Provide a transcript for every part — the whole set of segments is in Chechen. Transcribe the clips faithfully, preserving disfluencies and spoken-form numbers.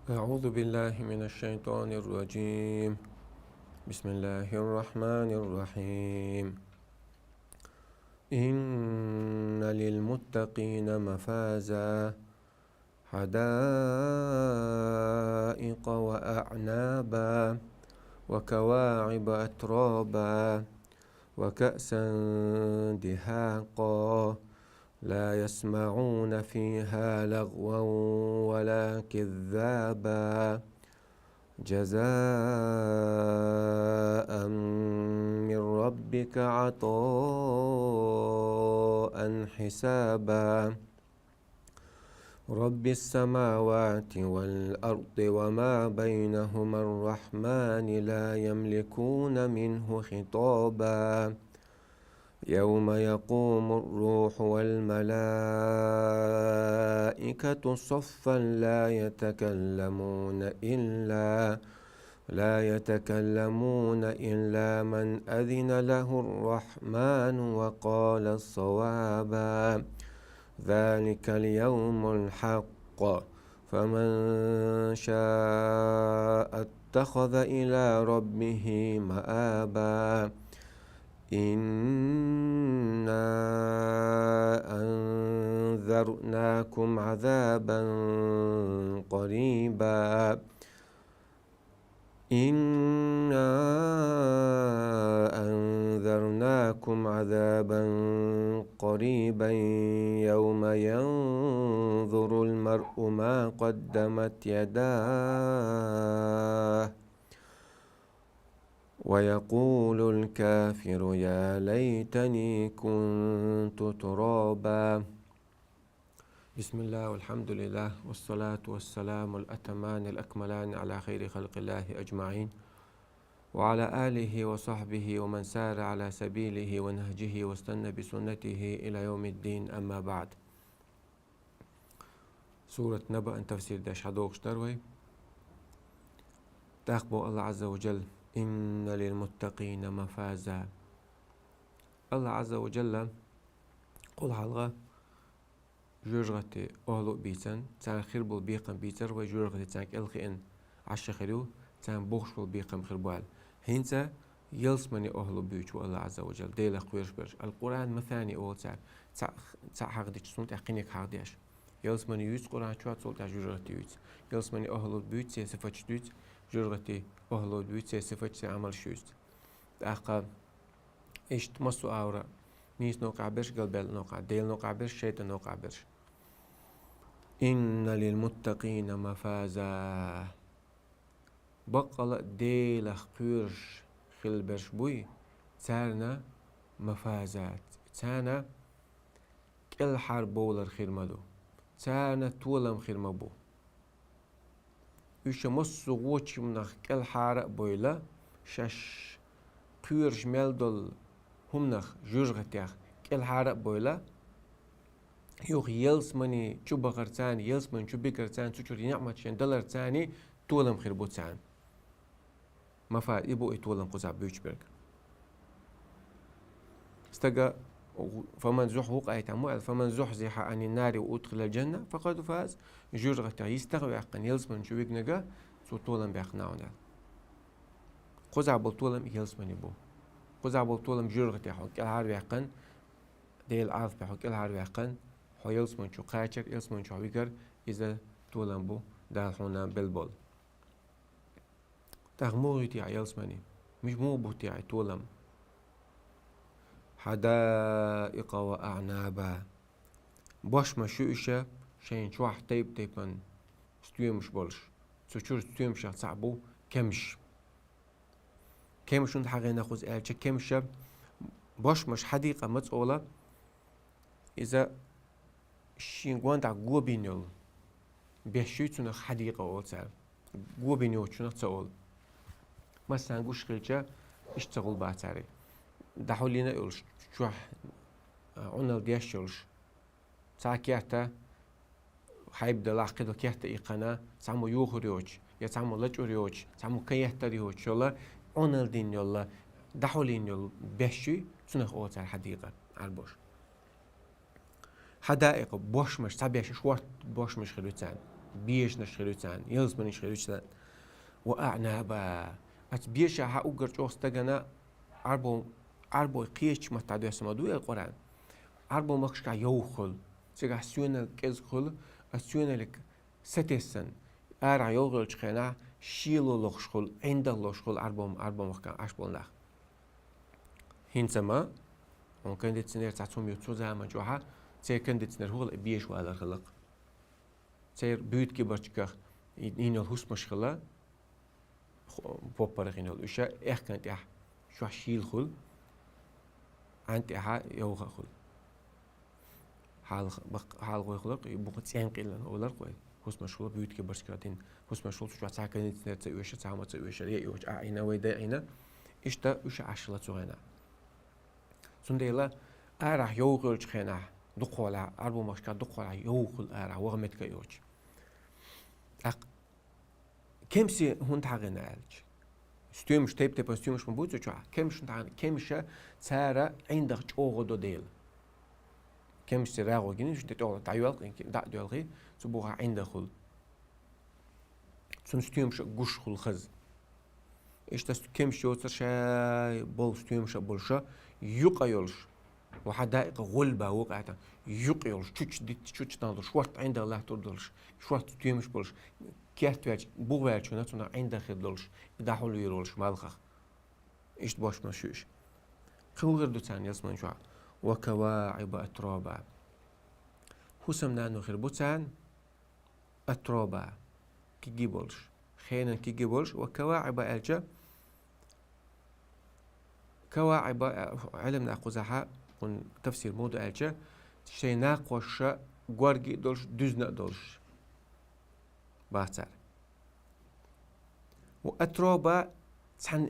أعوذ بالله من الشيطان الرجيم. بسم الله الرحمن الرحيم. إن للمتقين مفازا، حدائق وأعنابا، وكواعب أترابا، وكأسا دهاقا، لا يسمعون فيها لغوا ولا كذابا، جزاء من ربك عطاء حسابا، رب السماوات والأرض وما بينهما الرحمن، لا يملكون منه خطابا، يوم يقوم الروح والملائكة صفا، لا يتكلمون إلا لا يتكلمون إلا من أذن له الرحمن وقال صوابا، ذلك اليوم الحق، فمن شاء اتخذ إلى ربه مآبا، إنا أنذرناكم عذابا قريبا، إنا أنذرناكم عذابا قريبا، يوم ينظر المرء ما قدمت يداه، ويقول الكافر يا ليتني كنت ترابا. بسم الله والحمد لله والصلاة والسلام الأتمان الأكملان على خير خلق الله أجمعين، وعلى آله وصحبه ومن سار على سبيله ونهجه واستن بسنته إلى يوم الدين، أما بعد. Сурат Набаъан тафсир деш хьадохуш дар вай. ТӀаккха боху Аллах Азза ва Джалла: «إن للمتقين مفازا». Аллах Азза ва Джалла кхул хьалха жоьжахати охӀла а бийцан, царна хир болу бекхам бийцар вай, жоьжахати царна кӀел хиъна Ӏаш хир ю, царна бохуш болу бекхам хир бу аьлла. ХӀинца ялсамани охӀла буьйцу Аллах Азза ва Джалла, Делах кхоьруш берш. Ал-Къуръан масани олу цара, цхьаъ, цхьаъ хьахдича, цул тӀаьхьа кхиниг хьахдеш. Ялсамани юьйцу Къуръан чохь, цул тӀаьхьа жоьжахати юьйцу. Ялсамани охӀла буьйцу, церан сифаташ дуьйцу, жоьжахати охӀла буьйцу, церан сифаташ, церан Ӏамалш юьйцу. ТӀаккха иштта массо а агӀор, нийса новкъахь берш, галбаьлла новкъахь, Делан новкъахь берш, шайтӀан новкъахь берш. «إن للمتقين مفازا». Баккъала а Делах кхоьруш хилла берш буй, царна мафаза, царна кӀелхьарбовлар хир ма ду, царна толам хир ма бу. Уьш массо а вочу хӀуманах кӀелхьара а бойла, шаьш кхоьруш мел долу хӀуманах, жоьжахатех кӀелхьара а бойла, юха ялсамани чу бахар царна, ялсамани чу бигар царна, цу чуьра неӀмат шен далар царна толам хир бу царна. Мафа, и бу и толам кхузахь буьйцуш берг. Стага, «فمن زحزح» хӀу къайта ма аьлла, «فمن زحزح عن النار وأدخل الجنة فقد فاز». Жоьжахатех йистах а ваьккхина, ялсамани чу вигнарг, цо толам баьккхина ву аьлла. Кхузахь болу толам ялсамани бу. Кхузахь болу толам жоьжахатех хьо кӀелхьара ваьккхина, Делан Ӏазапех хьо кӀелхьара ваьккхина, хьо ялсамани чу кхачар, ялсамани чу хьо вигар, иза толам бу, Дала хьуна белла болу. ТӀаккха муха ю те ялсамани? Муьш-, муха бу те толам? «حدائق وأعنابا». Бошмаш ю уьш, шайна чохь тайп-тайпана стоьмаш болуш. Цу чуьра стоьмашех цхьаъ бу кемаш. Кемаш хӀунда хьахийна кхуза аьлча, кемаш, бошмаш, хьадикъа ма ца олу, иза шен гондахь го бина йолу беш ю, цунах хьадикъа олу цара. Го бина йоцучунах ца олу. Массарна гуш хилча, иштта ца гӀулбац цара. ДӀахьуллина а йолуш, чохь, а, Ӏуналла деш йолуш, цхьа керта хьайба далахь, кхидолу керта иккхина, цхьаммо юхур йоцуш, я цхьаммо лачкъур йоцуш, цхьаммо кан еттар йоцуш йолу, Ӏуналла дина йолу, дӀахьуллина йолу беш ю, цунах олу цара хьадикъа, Ӏарбоша. Хьадаикъа, бошмаш, цхьаберш шорта бошмаш хир ю царна. бешанаш хир ю царна, ялсаманеш хир ю царна. وأعنابا. Оцу бешахь уггар чӀогӀа стагана Ӏарбо, Ӏарбой кхечу маттахь доьссина ма ду и Къуръан. Ӏарбо махкашкахь йовха хуьлу, цигахь соьналла кӀезиг хуьлу, оцу соьналлиг сатесна, арахь йовхийчу хенахь шело лохуш хуьлу, ӀиндагӀ лохуш хуьлу Ӏарбо, Ӏарбо махкахь Ӏаш болу нах. ХӀинца ма, хьуна кондиционер цхьацца хӀума ю цу заман чохь, церан кондиционер хӀула беша валар хилла-кх. Церан буьйцу кибарчигах йина йолу хӀусамаш хилла, хо-, поппарах йина йолу, уьш аьхкан тӀехь чохь шийла хуьлу, Ӏан тӀехь йовха хуьлу. Хьалха-, баккха-, хьалха вай хуьлу-кх, и бухахь цӀенкъалла олу-кх вай. ХӀусамаш хуьлу буьйцу кибарчигах дина. ХӀусамаш хуьлу, цу чохь цхьа кондиционер ца оьшу, цхьа хӀума ца оьшу, я и йохчу а Ӏина, вай да Ӏина. Иштта уьш Ӏаш хилла цу хенахь. Цундела арахь йовхийчу хенахь, дукхахьолахь, Ӏарбо махкашкахь дукхахьолахь йовха хуьлу арахь, ваха меттиг а йоцуш. ТӀаккха кемсийн хӀунда хьахийна аьлча, стоьмаш, тайп-тайпана стоьмаш ма бу цу чохь. Кемсийн хӀунда хьахийна, кемсийн цара ӀиндагӀ чӀогӀа до дела. Кемсийн рагӀу гина, уьш тӀе тӀехула дӀайоьлху, дӀа а доьлхий, цу бухахь ӀиндагӀ хуьлу. Цунна стоьмаш гуш хуьлу хаза. Иштта кемсийн йоцурш а болу, стоьмаш а болуш, юкъа йолуш. Ва хьан даикъа гӀулба ву къаьтта. Юкъа йолуш, чучу дитта, чучу дан долуш, шорта ӀиндагӀ латтур долуш, шорта стоьмаш болуш, керт ваьлча, бух ваьлча хӀуна цунах ӀиндагӀ хир долуш, и дӀахьулвийр волуш малхах. Иштта бошмаш ю уьш. Кхин хӀун хир ду царна ялсамани чохь? وكواعب أترابا. ХӀусамнано хир бу царна, атроба, киги болуш. Хенан киги болуш, ва каваиба аьлча, каваиба, Ӏеламнаха кхузахь, кхунна тафсир муха ду аьлча, шайн накхоша горги а долуш, дуьзна а долуш бац цара. Ва атроба цхьаьна,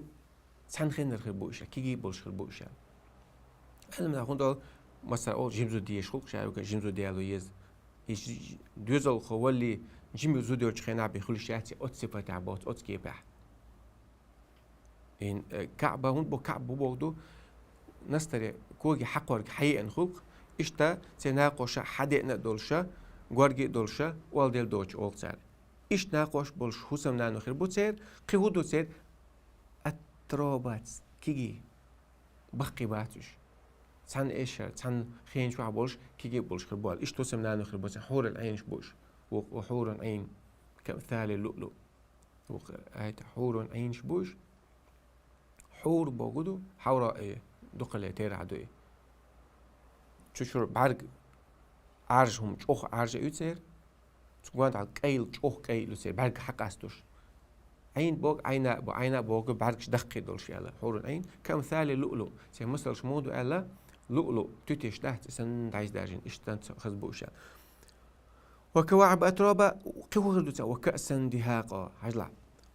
цхьаьна хеннара хир бу уьш, киги болуш хир бу уьш. Ӏеламнаха хӀунда аьлла, масала, олу жима зуда езаш хуьлу-кх ша, жима зуда яло еза. И ж-, доьзалхо валлий, жима зуда йолчу хенахь бен хуьлуш яц оцу сипатехь боцу, оцу кепехь. И, э, Каъба хӀунда бо, Каъба бу боху ду, настаре коги хьакхорга хьаеана хуьлу-кх, иштта церан накхоша хьадеана а долуша, горги а долуша, олдел доцуш олу цара. Иштта накхош болуш хӀусамнано хир бу церан, кхин хӀун ду церан? Атробац, киги. Баккхий бац уьш. Цхьаьна эшар, цхьаьна хен чохь болуш, киги болуш хир бу аьлла. Иштта хӀусамнано хир бу церан, хьурул Ӏийнаш бу уьш. Ва хьурун Ӏийн, каамсали луълу. Ва айта хьурун Ӏийнаш бу уьш. Хьур боху ду, хьавра, э, дукхале терахь ду и. Чу чуьра бӀаьрг Ӏаьржа хӀума, чӀогӀа Ӏаьржа ю церан. Цу гондахьал кӀайла, чӀогӀа кӀайла ю церан, бӀаьрг хьакъастуш. Ӏийн боху, Ӏайна бо, Ӏайна боху бӀаьргаш даккхий долуш аьлла, хьурун Ӏийн, каамсали луълу. Церан масалш муха ду аьлла, луълу, туьтеш дац, и санна дӀайса даржийна, иштта хаза бу уьш аьлла. Ва каваиба атроба, кхин хӀун хир ду церан, ва каъсан дихакъа. Хьажал,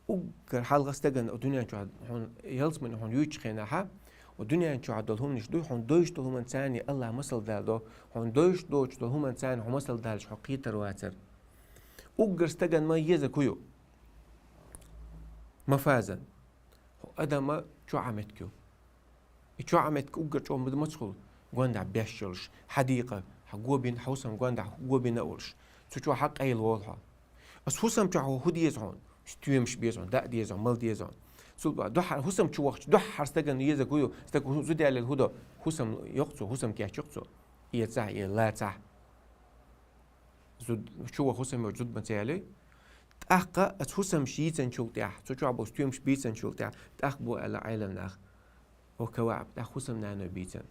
уггар хьалха стагана дуьнен чохь хьуна, ялсамани хьуна юьйцучу хенахь, дуьнен чохь долу хӀуманаш дуй, хьуна дойуш долу хӀуманца Аллаха масал дала до, хьуна дойуш доцуш долу хӀуманца хьо масал далча хьо кхетар вацара. Уггар стагана ма еза кху ю. Мафазан. Хьо адама чохь а меттиг ю. И чохь а меттиг уггар чӀогӀа мацахула, гондахь беш йолуш, хьан дийкъа, хьан гобина, хьан хӀусам гондахь гобина а волуш. Цу чохь хьан къайла волу хьо. Ас хӀусам чохь хӀу деза хьуна? Стоьмаш беза хьуна, даа деза хьуна, мала деза хьуна. Цул ба-, дуьххьара хӀусам чу вахча, дуьххьара стагана еза кху ю, стаг хӀу-, зуда ялийла хӀу до, хӀусам йоккху цо, хӀусам кечйоккху цо. Эцахь, э, лацахь. Зуд-, чу ваха хӀусам йолчу зуда ма ца ялий. ТӀаккха ас хӀусамаш йийцинчул тӀаьхьа, цу чохь болу стоьмаш бийцинчул тӀаьхьа, тӀаккха бу аьлла Ӏеламнаха. Ва каваиба, тӀаккха хӀусамнаной бийцина.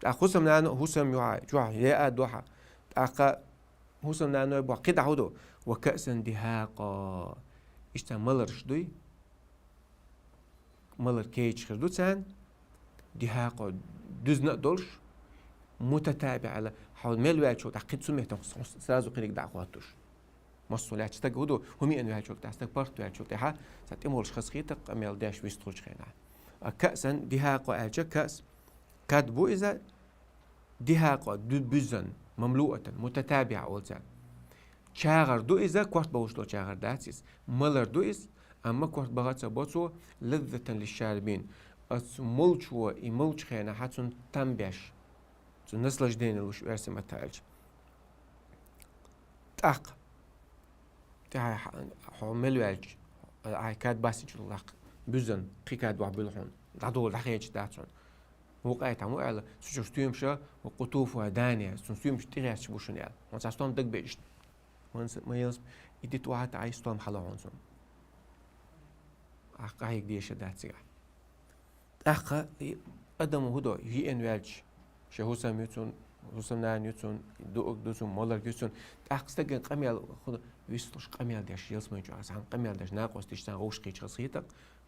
ТӀаккха хӀусамнано, хӀусам юхьа, чохь, е а дуьхьа. ТӀаккха хӀусамнаной боху, кхидӀа хӀу ду? Ва каъсан дихакъа. Иштта маларш дуй? Малар кечаш хир ду царна, дихакъа дуьзна а долуш, мутатабиъа аьлла, хьо мел ваьллачул тӀаьхьа кхин цу меттан сразу кхиниг дӀа а хӀоттуш. Массо а лаьцна стаг хӀу ду, хӀума еана ваьллачул тӀаьхьа, стаг паргӀат ваьллачул тӀаьхьа, цхьа тӀемалаш хазахийта къамел деш вистхуьлучу хенахь. А каъсан дихакъа аьлча, каъс, кад бу иза, дихакъа ду-, буьззина, мамлуъатан, мутатабиъа олу царна. ЧагӀар ду иза, корта бовш долу чагӀар дац иза. Малар ду иза, амма корта бахар ца бо цо, лаззатан лишшарибин. Оцу молчо и молчу хенахь цунна там беш. Цу наслаждение луш оьрсийн маттахь аьлча. ТӀаккха. ТӀаккха хьо мел ваьлча, ахь кад бассичул лакха, буьззина, кхин кад вахь буьлу хьуна. ДӀадола, дӀахеча дац хьуна. Вукху аятехь ма аьлла, цу чуьра стоьмаш, къутуфуха дания, цуьнан стоьмаш тӀегӀерташ бу шуна аьлла. Хьуна цхьа стом дагабеа иштта. Вайн са-, ма елас, и дита вахьа тӀаккха, и стом хьала хьуна цунна. Ахь къахьега дезаш дац цигахь. ТӀаккха и адам хӀун до, йиъна ваьлча, шен хӀусам ю цунна, хӀусамнана ю цунна, дуъург ду цунна, маларг ю цунна. ТӀаккха стагана къамел хӀун до, вистхуьлуш къамел деш, ялсамани чохь цхьана къамел деш, накъосташца вовшахкхеташ хазахетар,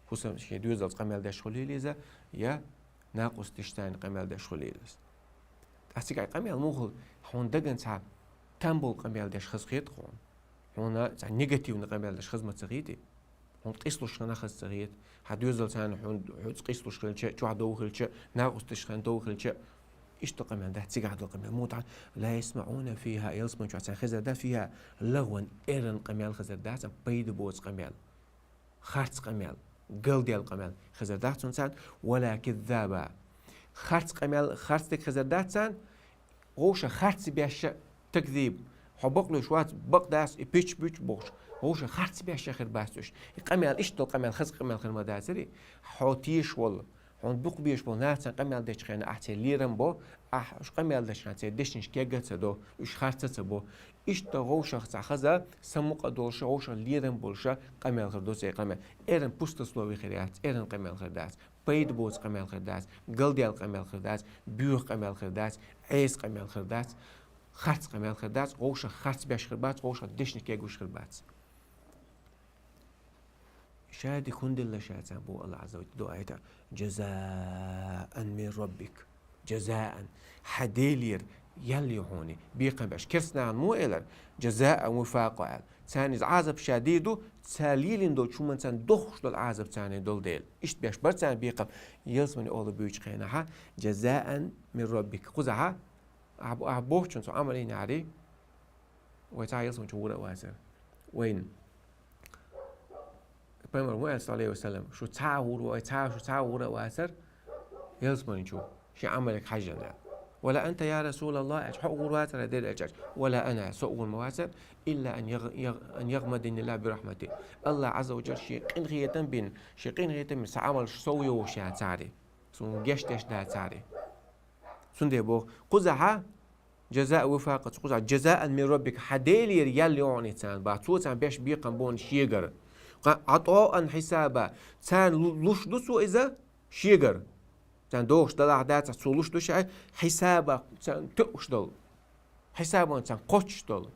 хӀусам шен доьзалца къамел деш хуьлийла иза, я накъосташца къамел деш хуьлийла иза. Ткъа цигахь къамел муха хуьлу, хьуна дагана цхьа там болу къамел деш хазахета хьуна. Хьуна цхьа негативный къамел деш хаза ма ца хетий. Хьуна къийсалуш хаза ца хета. Хьан доьзалца хьуна хьоьца къийсалуш хилча, чохь дов хилча, накъосташца дов хилча, иштта къамел дац цигахь долу къамел. Муха тӀаккха, ла ясмаӀуна фиха, ялсамани чохь царна хезар дац, фиха лагӀван, эрна къамел хезар дац, пайда боцу къамел. Харц къамел, галдаьлла къамел хезар дац цунна царна, ва ла киззаба. Харц къамел, харц дерг хезар дац царна, вовшах харц беш а, такзиб. Хьо бакълуьйш вац, бакъ дац, и пич-пуч бохуш, вовшах харц беш а хир бац уьш. И къамел иштта долу къамел, хаза къамел хир ма дацара и. Хьо тешаш волу, хьуна дукха безаш болу нахаца къамел дечу хенахь ахь церан лерам бо, ахь уьш къамел дечу хенахь церан дешнаш кега а ца до, уьш харц а ца бо. Иштта вовшах цхьа хаза, самукъа долуш, вовшах лерам болуш къамел хир ду церан къамел. Эрна пустословие хир яц, эрна къамел хир дац, пайда боцу къамел хир дац, галдаьлла къамел хир дац, боьха къамел хир дац, Ӏеса къамел хир дац, харц къамел хир дац, вовшах харц беш хир бац, вовшах дешнаш кегош хир бац. Ша дика хӀунда делла ша царна боху Аллах Ӏазза ва Джалла, дуьхьа аьлла, джазаан мин раббик. Джазаан. Хьан Делера ял ю хьуна, бекхам беш. Керстанахана муха элира, джазаан вифакъа аьлла. Царна иза Ӏазап ша дийр ду, цара лелийна долчу хӀуманна царна дохуш долу Ӏазап царна долу дела. Иштта беш бара царна бекхам, ялсамани олу буьйчу хенахьа, джазаан мин раббик. Кхузахьа, ахьа, ахьа бохучун цу Ӏамал йинехьарий, вай цхьа ялсамани чу гӀур а вацара. Вайна. Пайхамар ма аьлла, саллаллаху Ӏалайхи ва саллам, шу цхьа а гӀур ву, вай цхьа а, шу цхьа а гӀур а вацара, ялсамани чу, шен Ӏамалех хьаьжжина. Ва ла анта, я Расулаллах, аьлча, хьо а гӀур вацара, дера аьлча, ва ла ана, со а гӀур ма вацара, илла ан ягъ-, ягъ-, ан ягъмадани Аллах бирахмати. Аллах Ӏазза ва Джалла шен къинхетам бина, шен къинхетам бина, сан Ӏамалш сов йогӀуш яцара. Суна гечдеш дацара. Цундела боху, кхузахьа, джазаан вифакъа, кхузахьа, джазаан мин раббик, хьан Делера ял ю хьуна царна боху, цо царна беш бекхам бу хьуна шегара. Кху-, Ӏатоан хьисаба, царна лу-, луш ду цо иза шегара. Царна дохуш далахь дацахь, цо луш ду ша, хьисаба, царна тоьуш долу. Хьисабан царна кхоччуш долу.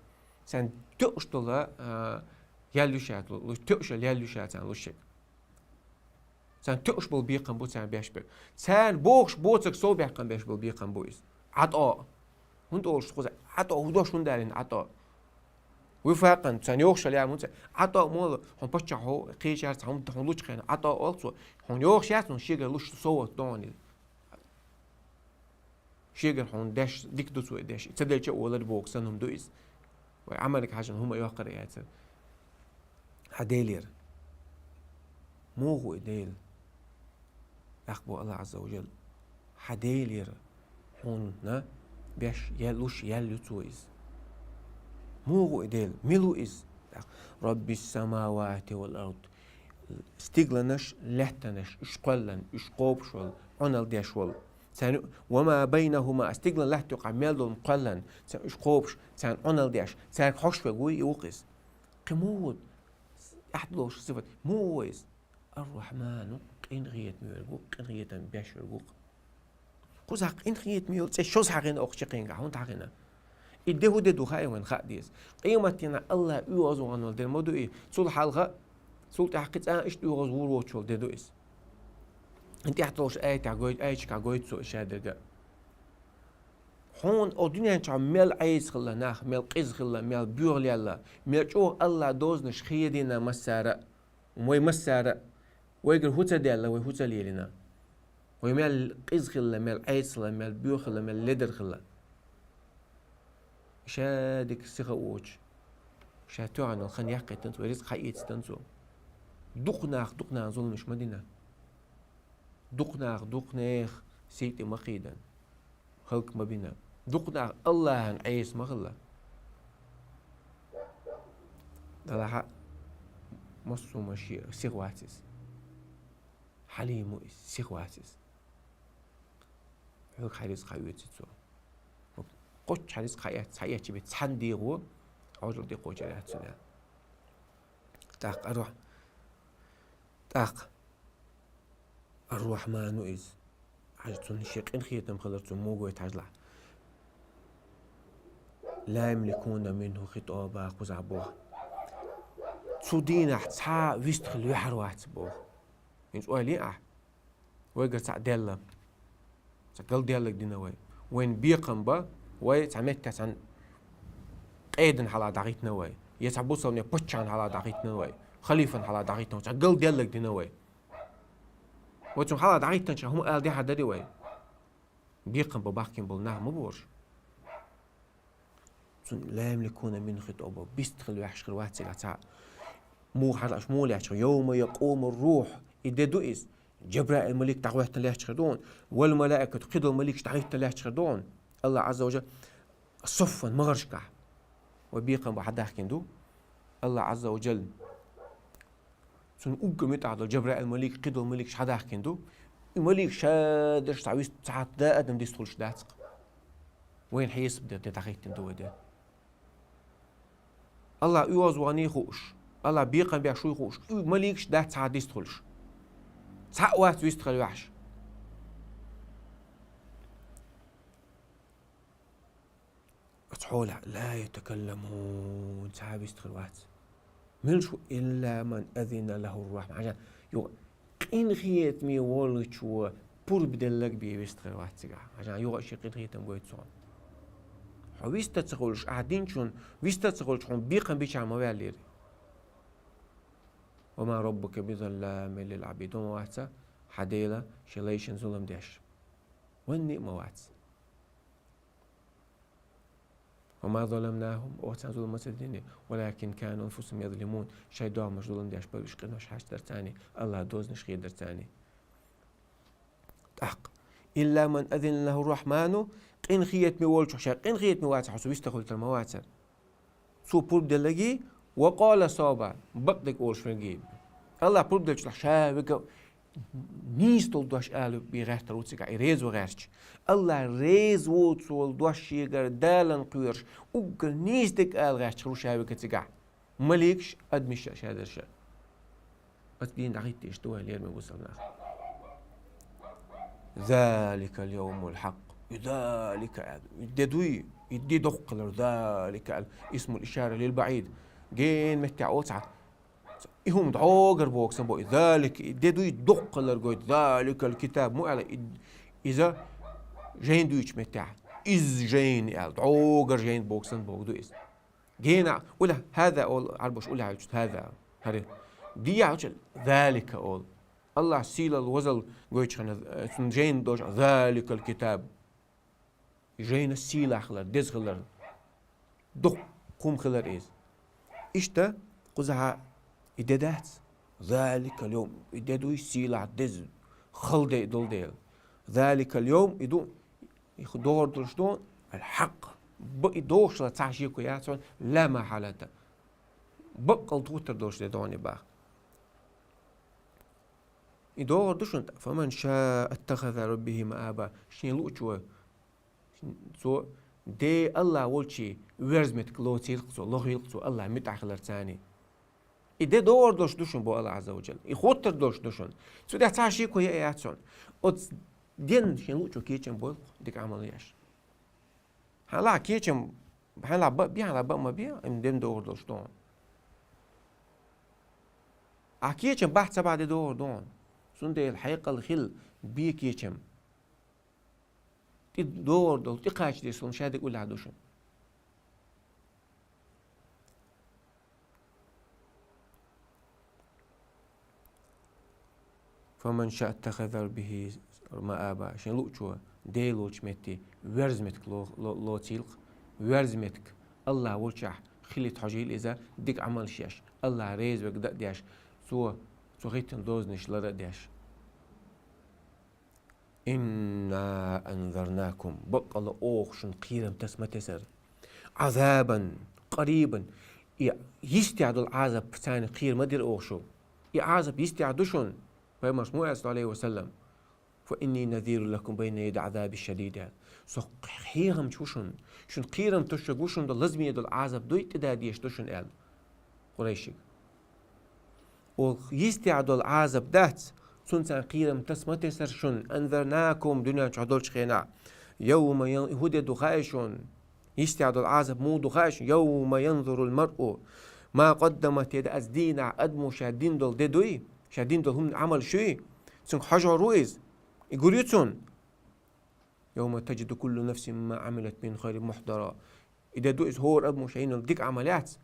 Царна тоьуш долу, а, ял ю ша, лу-, лу-, тоьуш ял ю ша царна луш шега. Царна тоьуш болу бекхам бу царна беш берг. Царна бохуш боцург сов бекхам беш болу бекхам бу иза. Ӏато. ХӀунда олуш кхуза Ӏато, хӀун дош хӀунда аьлла Ӏато? Вифакъан, царна йогӀуш ял ян муца. Ӏато молу, хьуна паччахь хьо, кхечаьрца хьуна, хьуна лучу хенахь Ӏато олу цо. Хьуна йогӀуш яц, хьуна шегара луш сов а догӀун иза. Шегара хьуна деш, дика ду цо и деш. Ца делча а олар боху санна хӀума ду иза. Вай Ӏамалех хьаьжжина хӀума йоккхур яцара. Хьан Делера. Муха ву и Дела? ТӀаккха боху Аллах Ӏазза ва Джалла. Хьан Делера хьуна беш ял луш ял ю цо иза. Муха ву и Дела? Мила ву иза? ТӀаккха, Раббис-самавати вал-ард. Стигланаш, лаьттанаш, уьш кхоьллина, уьш кхобуш волу, Ӏуналла деш волу. Царна, ва ма байнахума, стиглан латта юкъахь мел долу кхоьллина, царна уьш кхобуш, царна Ӏуналла деш, цаьрга хьожуш верг ву и, ву-кх иза. Кхин муха ву? ТӀаьхьа долуш сифат. Муха ву иза? Ар-Рахьману, къинхетаме верг ву, къинхетам беш верг ву-кх. Кхузахь къинхетаме йолу цӀе шозза хьахийна окху чаккхенгахь, хӀунда хьахийна? И де хӀун де ду хаьий вайна, хаа деза. Къематдийнахь Аллах оьгӀазвахана волу де ма ду и, цул хьалха, цул тӀаьхьа кхин цкъа а иштта оьгӀаз вур воцуш волу де ду иза. И тӀаьхьа долуш аятехь гойту, аяташкахь гойту цо и шадерг а. Хьуна оха дуьнен чохь мел Ӏеса хилла нах, мел къиза хилла, мел боьха лелла, мел чӀогӀа Аллах дозанаш хедийна массара а. Вай массара а, вайгара хӀу ца даьлла, вай хӀу ца лелийна. Вай мел къиза хилла, мел Ӏеса хилла, мел боьха хилла, мел ледар хилла. Ша дика сиха а воцуш, ша тоьхна йолу хан яккхийтина цо, рицкъ хьаэцитина цо. Дукха нах, дукха нахана зуламаш ма дина. Дукха нах, дукха нехан сий тӀе ма кхийдина. ХӀаллак ма бина. Дукха нах Аллахьан Ӏеса ма хилла. Далахьа массо а маши сих вац иза. Хьалиму иза, сих вац иза. Хьоьга хьаризкъа хьаоьци цо. Кхоччу хьаризкъа хьаэц-, хьаэцча бе цхьана дегӀо, Ӏожалла тӀекхочур яц цунна. ТӀаккха аро-, тӀаккха Ар-Рахьману иза. Хьажа, цунна шен къинхетам хилар цунна муха гойту хьажалахь. لا يملكون منه خطابا, кхузахь боху. Цу дийнахь цхьа а вистхила ваьхьар вац боху. ХӀинца ойла е ахь. Вайгара цхьаъ даьлла. Цхьа галдаьлларг дина вай. Вайна бекхам бан, вай цхьа меттехь цхьана къедана хьала дӀахӀиттина вай. Я цхьа бусалбанийн паччахьна хьала дӀахӀиттина вай. Халифана хьала дӀахӀиттина вай. Цхьа галдаьлларг дина вай. Вай цунна хьала дӀахӀиттинчу хӀума ала дехьа дарий вай? Бекхам бан бахкийна болу нах ма бу уьш. Цунна لا يملكون منه خطابا, бистхила ваьхьаш хир вац цигахь цхьа а. Муха хьажа аша муха лаьтташ хир? يوم يقوم الروح, и де ду иза. Джабраил малик дӀахӀоьттина лаьтташ хир ду хьуна. والملائكة, кхидолу маликаш дӀахӀиттина лаьтташ хир ду хьуна. Аллах Азза ва Джалла صفا, магӀаршкахь. Вай бекхам бан хьадахкийна ду Аллах Азза ва Джалла. Цунна уггар муьтӀахь долу Джабраил малик, кхидолу маликаш хьадахкийна ду. И маликаш ша дерш цхьа вист-, цхьа хӀатта да адам дистхуьлуш дац-кх. Вайна хьесап де, де дӀахӀиттина ду вай де. Аллах оьгӀазвахний хууш, Аллах бекхам беш вуй хууш, и маликаш дац цхьа а дистхуьлуш. Цхьаъ вац вистхила ваьхьаш. Оцу хьолехь, لا يتكلمون, цхьа а вистхир вац. Мила шу, إلا من أذن له الرحمن. Хьажа, юха къинхетаме волчо пурба делларг бен вистхир вац цигахь. Хьажа, юха а шен къинхетам гойту цо. Хьо виста ца хуьлуш, ахь динчунна виста ца хуьлуш, хьуна бекхам бичахь ма ваьллера. وما ربك بظلام للعبيد. Ма вац хьан Дела шен лайшна зулам деш. Ванне а ма вац. وما ظلمناهم, оцарна зулам ма ца дина, ولكن كانوا أنفسهم يظلمون, шайн догӀмаш зулам деш бара уьш, къинош хьаштара царна, Аллах дозанаш хедара царна. ТӀаккха, إلا من أذن له الرحمن, къинхетаме волчух, шайн къинхетаме вацахь, хьо цу виста хуьлуьйтур ма вацара. Цо пурба делларг, وقال صوابا, бакъдерг олуш верг. Аллах пурба делчулахь ша верг нийса долу дош ала бен гӀертар ву цигахь, и реза ван гӀерташ. Аллах реза воцу волу дош шегара Далла кхоьруш, уггар нийса дерг ала гӀерташ хир ву ша верг цигахь. Маликаш, адамаш ша дерш. Оцу дийнахь дӀахӀиттийша ду вай, лераме бусалба нах. ذلك اليوم الحق. И ذلك аьлла. И де дуй, и де доккхалар, ذلك аьлла. اسم الإشارة للبعيد. Гена меттехь оцу хьа. И хӀума дӀогара боху сан бо. И ذلك, и де дуй доккхалар гойту. ذلك الكتاب. Ма аьлла, и, иза жайна дуьйцучу меттехь. Иза жайна аьлла. ДӀогара жайна боху сан боху ду иза. Гена, уьлла, هذا олу, Ӏарбоша уьлла аьлча, هذا. ХӀара. Дехьа аьлча, ذلك олу. Аллах сийлалла, возалла гойтуш хилла, э, цунна жайна долуш, ذلك الكتاب. Жайна сийлахь хилар, деза хилар. Дуккха хӀума хилар иза. Иштта, кхузахьа и де дац. ذلك اليوم. И де дуй сийлахь, деза, хала де долу дела. ذلك اليوم, и ду, и ху-, догӀур долуш ду, الحق. Бакъ и догӀуш хилар цхьа шеко яц хьуна, لا محالة. Баккъал тхуттар долуш де догӀур баха. И догӀур ду шуна, فمن شاء اتخذ إلى ربه مآبا. Шен луучо, цо, де Аллах волчу верза меттиг лоцийла-кх цо, лохийла-кх цо, Аллах муьтӀахь хилар царна. И де догӀур долуш ду шуна, бо Аллах Азза ва Джалла. И хӀоттар долуш ду шуна. Цу тӀехь цхьа шеко яа яц шуна. Оцу денна шен луучо кечам бойла-кх, дика Ӏамал еш. Хьан лахь кечам, хьан лахь бан а бе, хьан лахь бан а ма бе, и де догӀур долуш ду хьуна. Ахь кечам бахь ца бахь де догӀур ду хьуна. Цундела хьекъал хила, бе кечам. ТӀе догӀур долу, тӀе кхача деза хӀума ша дика уллехь ду шуна. فمن شاء اتخذ إلى ربه مآبا. Шен луучо Дела волчу метте верза меттиг ло-, ло-, лоцийла-кх, верза меттиг Аллах волчохь хилийта хьожийла иза, дика Ӏамалш еш, Аллах реза верг дан а деш, цо, цо хӀиттина дозанаш лар а деш. إنا أنذرناكم. Баккъалла оха шуна кхерам таса ма тесара. عذابا قريبا. И йистехь долу Ӏазап царна кхера ма дира оха шу. И Ӏазап йистехь ду шуна. Пайхамарс ма аьлла, саллаллаху Ӏалайхи ва саллам: «Фа инни назирун лакум байна ядай Ӏазабин шадид», – аьлла. Со хьехамча ву шуна. Шуна кхерам тосуш ву шуна, долу лазаме долу Ӏазап дуй, тӀедадеш ду шуна аьлла Къурайшига. Оха йистехь долу Ӏазап дац, цунна царна кхерам таса ма тесара шуна, анзарнакум, дуьнен чохь долчу хенахь. Йовма ян-, хӀун де ду хаьа шуна? Йистехь долу Ӏазап муха ду хаьа шуна? Йовма янзурул маръу ма къаддамат яда, оцу дийнахь адамо ша дина долу де дуй, ша дина долу хӀума, Ӏамал шуй, цуьнга хьожур ву иза. И гур ю цунна. Йовма таджиду куллу нафсин ма Ӏамилат мин хайрин мухьдара. И де ду иза, хӀора адамо ша йина долу дика Ӏамал яц.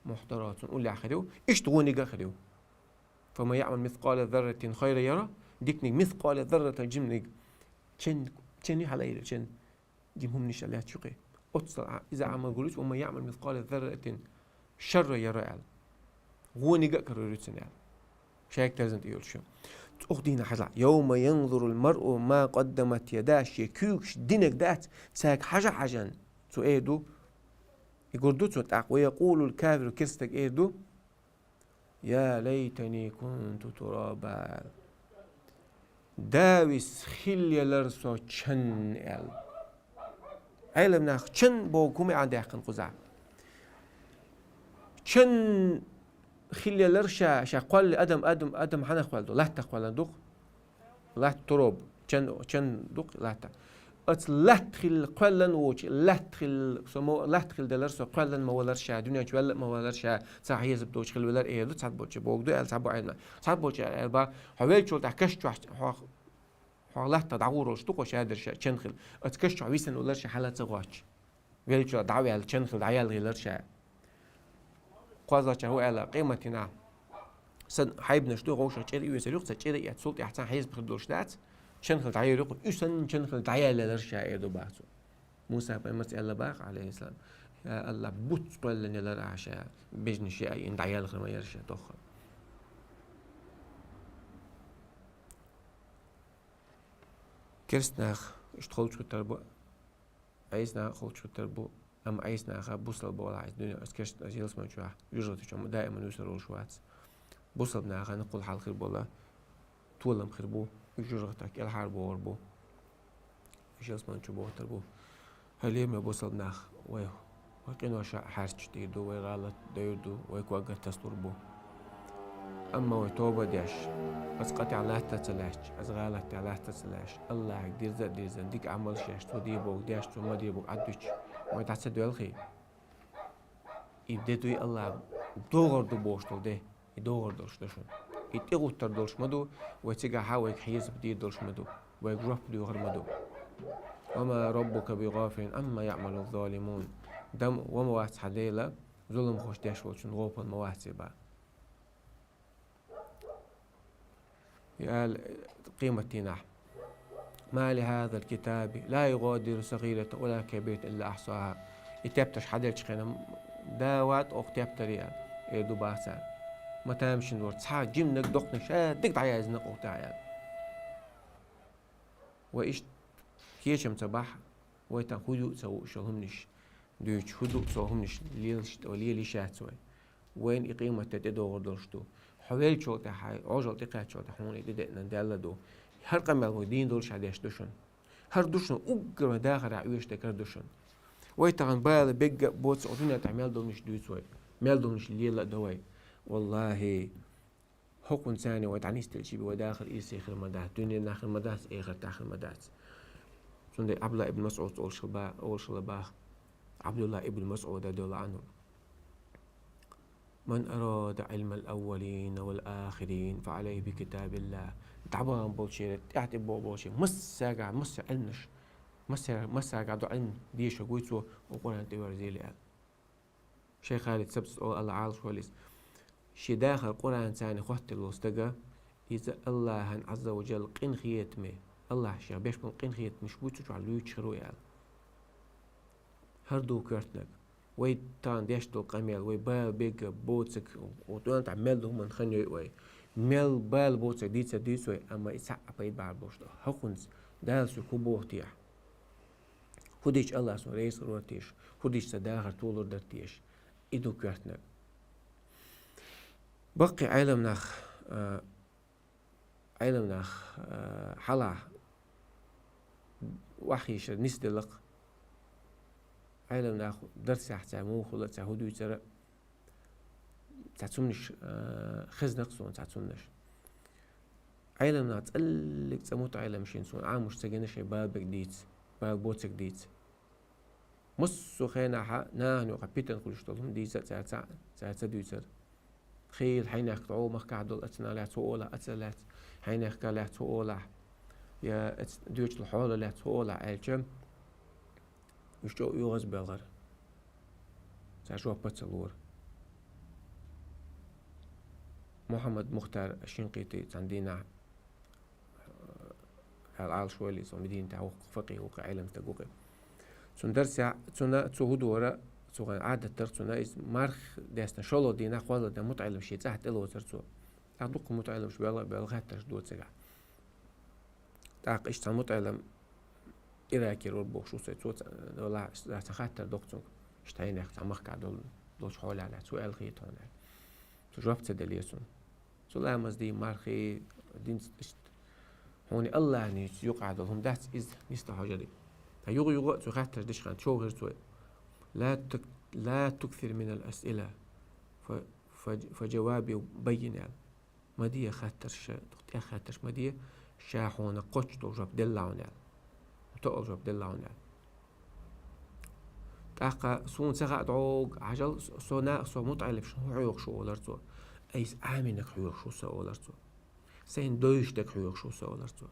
Мухьдара, цунна уллехь хир ю, иштта вониг а хир ю. Фаман яъмал мискъала зарратин хайран яра, диканиг мискъала зарратан, жиманиг, чен, чен ю хьалаайилла, чен, жима хӀуманаш а лаьтташ ю кхин. Оццул а, иза Ӏамал гур ю цунна, ваман яъмал мискъала зарратин шарран яра аьлла. Вониг а карор ю цунна аьлла. Шайга терзан тӀе йолуш ю. Цу дийнахь хьажахь. Йовма янзурул маръу ма къаддамат яда, шен куьйгаш динарг дац, цаьрга хьажа-хьажан, цо эр ду, и гур ду цо тӀаккха, ва якъулул кафиру, керстаг эр ду: «Я лайтани кунту тураба». Да вис хилла ялара со чан аьлла. Ӏелам нах, чан боху хӀума а даьккхина кхузахь. Чан хилла ялара ша, ша кхолла адам, адам, адам хьанах кхоьлла ду? Латтах кхоьллина ду-кх. Латта, туроб, чан, чан ду-кх латта. Оцу латта хилла кхоьллина воцчу, латта хилла, со мо-, латта хилла далара со, кхоьллина ма валара ша, дуьнен чу ваьлла а ма валара ша, цхьа хьесап доцуш хилла велара эр ду цхьаболчу, богу ду аьлла цхьаболу Ӏелам нах. Цхьаболчу аьлла боху, хьо веллачул тӀаьхьа каш чохь хьох Хьо латта дӀагӀур волуш ду-кх, ша дерш чан хилла. Оцу каш чохь висина валара ша, хьала ца гӀоттуш. Веллачул дӀа а ваьлла, чан хилла дӀаяьлла хилара ша. КхозлагӀчара хӀун аьлла, къематдийнахь сан хьайбанаш ду, вовшах чӀир а оьцур ю-кх, цхьа чӀир а эцна, цул тӀаьхьа цхьа хьесап хир долуш дац, чан хилла дӀайур ю-кх, уьш санна чан хилла дӀаяьлла ялара ша, эр ду боху цо. Муса пайхамарца аьлла боху, Ӏалайхиссалам: «Я АллахӀ, буц кхоьллина ялара ахьа ша, бежнаш яа йина дӀаяьлла хир ма яра ша тоххара». Керста нах иштта холчухуьттур бу, Ӏеса нах а холчухуьттур бу, амма Ӏеса наха бусалба валахь, иза дуьне, иза керста, иза ялсамани чохь, жожагӀати чохь даиман вуьсур волуш вац. Бусалба нахана кхул хьал хир бу, толам хир бу, уьш жожагӀатах кӀелхьара богӀур бу. Уьш ялсамани чу бохуьйтур бу. ХӀай лераме бусалба нах, вай, вай къинош а хьаьрчаш дийр ду, вай гӀалат дойр ду, вай когга тасалур бу. Амма вай тоба а деш, аса къа тӀехь латта а ца лаьтташ, аса гӀалат тӀехь латта а ца лаьтташ, АллахӀе дирза а дирзина, дика Ӏамалш еш, цо дийр бохург деш, цо ма дийр бохург Ӏаддуьтуш, вай дӀа ца доьлхий, и де дуй АллахӀа догӀур ду бохуш долу де. И догӀур долуш ду шуна. И тӀегӀуттур долуш ма ду, вай цигахь а вайга хьесап дийр долуш ма ду, вайга жоп доьхур ма ду. «Ва ма раббука би гӀафилин амма яъмалу ззалимун». Дам ва ма вац хьан Дела, зуламхоша деш волчун гӀопал ма вац и боху. И аьлла къематдийнахь: «Ма ли хьазал китаби ла югӀадиру сагӀиратан ва ла кабиратан илла ахьсаха». И тептарш хьаделлачу хенахь, да вац оха тептаре аьлла, эр ду боху цара. Ма тамашийна вара, цхьа жиманиг, доккханиг, ша дика дӀаяздина-кх оха тӀехь аьлла. Вай иштта кечам ца бахь, вай тахана хӀун ю а ца хууш йолу хӀуманаш дуьйцуш, хӀун ду а цо хӀуманаш лелаш, лелийш яц вай. Вайна и къематде тӀедогӀур долуш ду. Хьо веллачул тӀаьхьа, Ӏожалла тӀекхаьччул тӀаьхьа хьуна и тӀедеънан Далла ду. ХӀара къамел вай дийна долуш а деш ду шуна. ХӀара ду шуна уггар вайн дахарехь оьшуш дерг хӀара ду шуна. Вай тахана бала бегга а боцу, оха дуьнен тӀехь мел долунаш дуьйцу вай. Мел долунаш лела а до вай. ВаллахӀи, хӀокхунна царна вай дӀанисделча бен вай дахар ирсе хир ма дац, дуьненахь хир ма дац, эхартахь хир ма дац. Цундела Ӏабдулла ибн МасӀуда олуш хилла ба-, олуш хилла боху. Ӏабдулла ибн МасӀуда, радияллаху Ӏанху: «Ман арада Ӏилмал аввалина вал ахирин, фа Ӏалайхи би китабиллахӀ». ДӀабахана болчеран, тӀаьхьа тӀебогӀу болчеран, массаьрга, массо а Ӏилманаш, массаьр-, массаьрга ду Ӏилма дешарг вуй цо, ву Къуръан тӀеверзийла аьлла. Шайх Халид Сабзас олу, АллахӀ Ӏалаш войла иза: шен дахар Къуръан царна хоттаделла волу стага, иза АллахӀан Ӏазза ва Жалла къинхетаме, АллахӀа шех беш болу къинхетамаш буй цу чохь луьйчуш хир ву аьлла. ХӀара ду коьртаниг. Вай тахана деш долу къамел, вай бала бегга боцург, оха дуьнен тӀехь мел долу хӀуманна хан йой вай. Мел бала боцург дийца а дуьйцу вай, амма и цхьаъ а пайда бахьар болуш ду. ХӀокхунца Дала соьга хӀун боху техьа? ХӀун дича АллахӀа суна реза хир вара теша? ХӀун дича сан дахар толур дара теша? И ду коьртаниг. Баккхий Ӏеламнах, а, Ӏеламнах, а, хьалха вахийша нисделла-кх. Ӏеламнах дарсехь цхьа муха хилла, цхьа хӀу дуьйцура, цхьа цуннаш, а, хезна-кх суна, цхьа цуннаш. Ӏеламнах цӀаллиг цӀа мутаӀеллам шийна суна Ӏамош ца гина шайн бала бег дийца, бала боцург дийца. Массо а хенахь нахана юкъахь питана хуьлуш долу хӀума дийца а цара ца, цара ца дуьйцура. Хийла хьайнехк дӀо махкахь долу, оцунах лаьцна хӀу олахь, оцунах лаьцна, хьайнехках лаьцна хӀу олахь, я оцу доьчул хьолах лаьцна хӀу олахь аьлча, уьш чӀогӀа оьгӀаз а белхара. Цара жоп а ца лора. Мухьаммад Мухтар Шинкъити цхьана дийнахь, э, аьлла Ӏалашвойла иза, Мединатехь ву-кх, факъихь ву-кх, Ӏеламстаг ву-кх. Цуьнан дарсехь, цуьнан, цо хӀу дора, цуьнан Ӏадат дара цуьнан, иза марха дестина шолгӀа дийнахь, кхозлагӀа дийнахь мутаӀеллам шен цӀахь тӀелоцура цо. ТӀаккха дуккха мутаӀелламаш белла, белла хаттарш доцург. ТӀаккха иштта цхьа мутаӀеллам Иракера вара бохуш ву со, цо ца, валлахӀи, цхьа хаттар доккху цуьнга. Иштта хьайнех цхьа махкахь долу, долчу хьолах лаьцна, хӀу аьлла хета хьуна аьлла. Цо жоп ца делира цунна. Цу ламаз дий, мархий, динца иштта. Хьуна Аллахьан юкъахь долу хӀума дац иза, нисдан хьожарий. Ткъа юха-юха а цо хаттарш деш хан чов хир цо. «Ла тук-, ла туксир минал асъила, фа, фа, фа жаваби баййин», аьлла. Ма де хаттарш, тӀех хаттарш ма де, ша хьуна кхоччуш долу жоп делла хьуна аьлла. Тоъал жоп делла хьуна аьлла. ТӀаккха суна ца хаьа дӀогга, хьажал, со на, со мутаӀеллам шуна хӀу хьоьхуш ву олар цо. Айса Ӏамийнарг хьоьхуш ву со олар цо. Сайна девзаш дерг хьоьхуш ву со олар цо.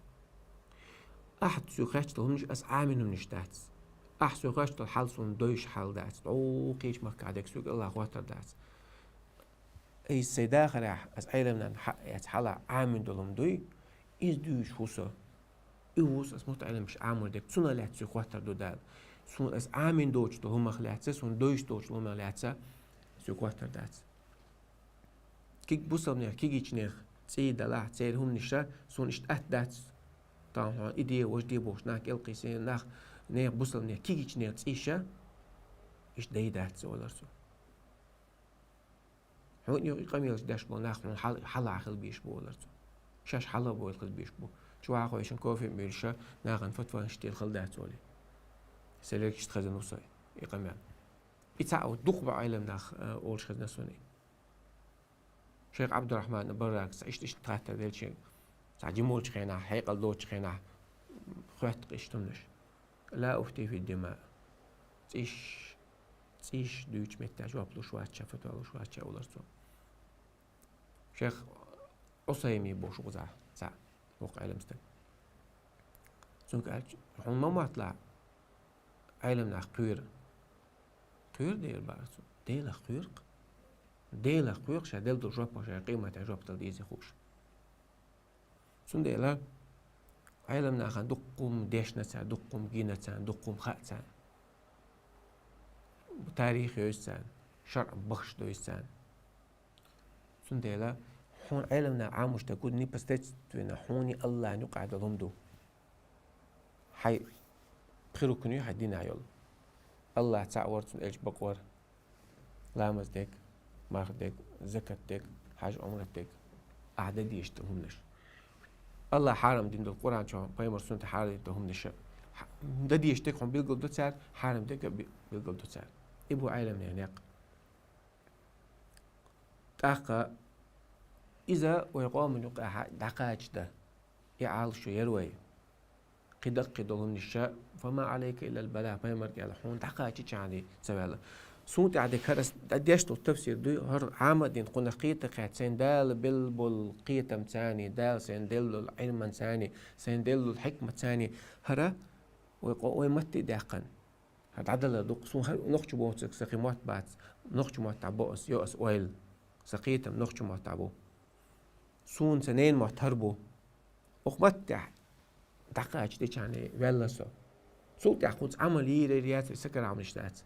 Ахьа соьга хоьттуш долу хӀуманаш аса Ӏамийна хӀуманаш дац. Ахьа соьга хоьттуш долу хьал суна девзаш хьал дац. ДӀо кхечу махкахь дерг соьга Аллахьа хоттур дац. Иза сайн дахарехь, аса Ӏеламнана хьаъ яц хьалха Ӏамийна долу хӀума дуй, иза дуьйцуш ву со. И ву со аса мутаӀелламаш Ӏамор дерг, цунах лаьцна соьга хоттур ду Дала. Суна аса Ӏамийна доцуш долу хӀуманах лаьцна, суна девзаш доцуш долу хӀуманах лаьцна соьга хоттур дац. Киг-, бусалбанех, кигичнех цӀий далахь, церан хӀуманаша, суна иштта атта дац. Тахана хьуна и де, важа де бохуш, нах кӀелкхийсина, нах, нехан бусалбанех, кигичнех цӀийша, иштта дай дац, олар цо. Хьуна юкъа и къамелаш деш болу нах хьуна хьал-, хьалха хила безаш бу, олар цо. Шаьш хьалха бовла хила безаш бу. Чу ваха хойшина кофе а муьйлуша, нахана фатванаш тӀера хила дац, олий. Селеркишта хезна ву со и къамел. И цхьаъ ву, дукха бу Ӏеламнах, а, олуш хезна суна и. Шайх Ӏабдурахьман Барракас иштта-иштта хаттар делча, цхьа жима волчу хенахь, хьекъал доцучу хенахь, хоьтту-кх иштта хӀуманаш. «Ла уфти фи дима». ЦӀийш, цӀийш дуьйцучу меттехь жоп луш вац ша, фатва луш вац ша, олар цо. Шайх Ӏусайми бохуш ву кхузахь, цхьа воккха Ӏеламстаг. Цуьнга аьлча, хьуна ма мотталахь, Ӏеламнах кхоьру. Кхоьру дера бахара цо. Делах кхоьру-кх. Делах кхоьру, ша делла долу жоп, ша къематехь жоп дала дезий хууш. Цундела Ӏеламнахана дуккха хӀума дешна царна, дуккха хӀума гина царна, дуккха хӀума хаьа царна. Тарих йовза царна, шарӀ бахаш довза царна. Цундела хьуна Ӏеламнах Ӏамош дерг гу непосредственно хьуний Аллахьан юкъахь долу хӀума ду. Хьайн пхи рукн ю хьайн динехь йолу. Аллахь цхьаъ вара, цуьнан элча бакъ вара. Ламаз дерг, марха дерг, закат дерг, хьаж-Ӏумрат дерг. Ахьа дан дезаш долу хӀуманаш. Аллахь хьарам дина долу Къуръан чохь, пайхамар суннатехь хьарам дина долу хӀуманаш. Дан дезаш дерг хьуна билгал до цара, хьарам дерг а би-, билгал до цара. И бу Ӏеламнехан некъ. ТӀаккха иза вай къоман юкъахь дӀакхача дан, и Ӏалашо яра вай. Кхин даккхий долу хӀуманаш ша, «Фама Ӏалайка иллал балагӀ», пайхамарга аьлла, хьуна дӀакхачийчхьана ца ваьлла. Суна тӀехь дерг хӀара ас дӀадеш долу тафсир дуй, хӀара Ӏамадина кхунах кхета кхаьчна, сайна Дала белла болу кхетам царний, Дала сайна делла долу Ӏилман царний, сайна делла долу хьикмат царний, хӀара вай къо-, вай матте а даьккхина. ХӀара дӀадала дукха. Суна хӀара нохча боцург сан кхин мотт бац, нохча мотт дӀабо ас, йо ас ойла. Сан кхетам нохча мотт дӀабу. Суна сан ненан мотт хӀара бу. Оха маттехь дӀакхача дечхьана ваьлла со. Цул тӀаьхьа кхунца Ӏамал йийр яцара, сакара Ӏамалш дац.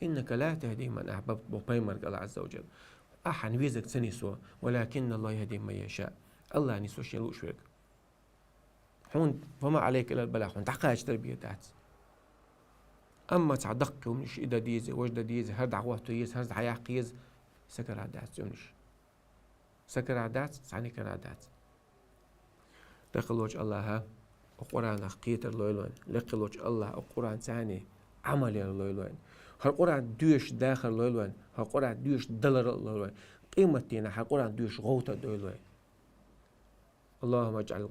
«Иннака ла тахди ман ахьбабта», боху пайхамарга Аллахь Ӏазза ва Джалла. Ахьа везарг ца нисво, «валакинна Аллахь яхьди ман яшаъ». Аллахь нисво шен лууш верг. Хьуна, «фама Ӏалайка иллал балагӀ», хьуна дӀакхача дар бен дац. Амма цхьа даккха хӀуманаш, и дан деза, важа дан деза, хӀара дӀахӀотто еза, хӀара дӀахьакха еза, сакарах дац цу хӀуманаш. Сакарах дац, цхьаннекарах дац. Лекха волча АллахӀа укх Къуръанах кхетар лойла вайна. Лекха волча АллахӀа укх Къуръанца Ӏамал яр лойла вайна. ХӀара Къуръан доьшуш дахар лойла вайна. ХӀара Къуръан доьшуш далар лойла вайна. Къематдийнахьа хӀара Къуръан доьшуш гӀовта дойла вайна. اللهم اجعل،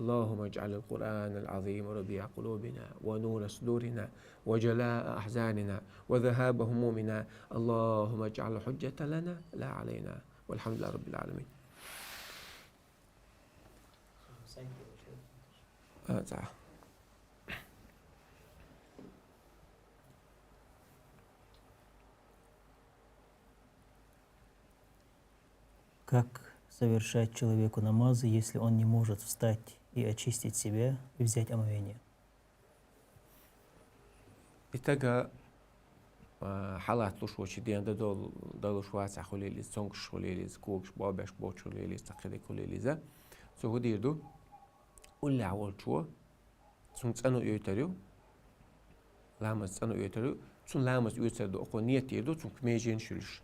اللهم اجعل القرآن العظيم ربيع قلوبنا ونور صدورنا وجلاء أحزاننا وذهاب همومنا. اللهم اجعله حجة لنا لا علينا. والحمد لله رب العالمين. А, да. Как совершать человеку намазы, если он не может встать и очистить себя, и взять омовение? Итага, а, хьалат луш вачи ден да дол-, далуш вацахь хулилиз, цонгуш хулилиз, когаш бобеш боч хулилиз, цакхидик хулилиз. Цо худир ду, уллехь волчо, цун цӀано оьйтар ю, ламаз цӀано оьйтар ю, цун ламаз оьцар ду, окхо ниет дийр ду, цунг межен шуьлш.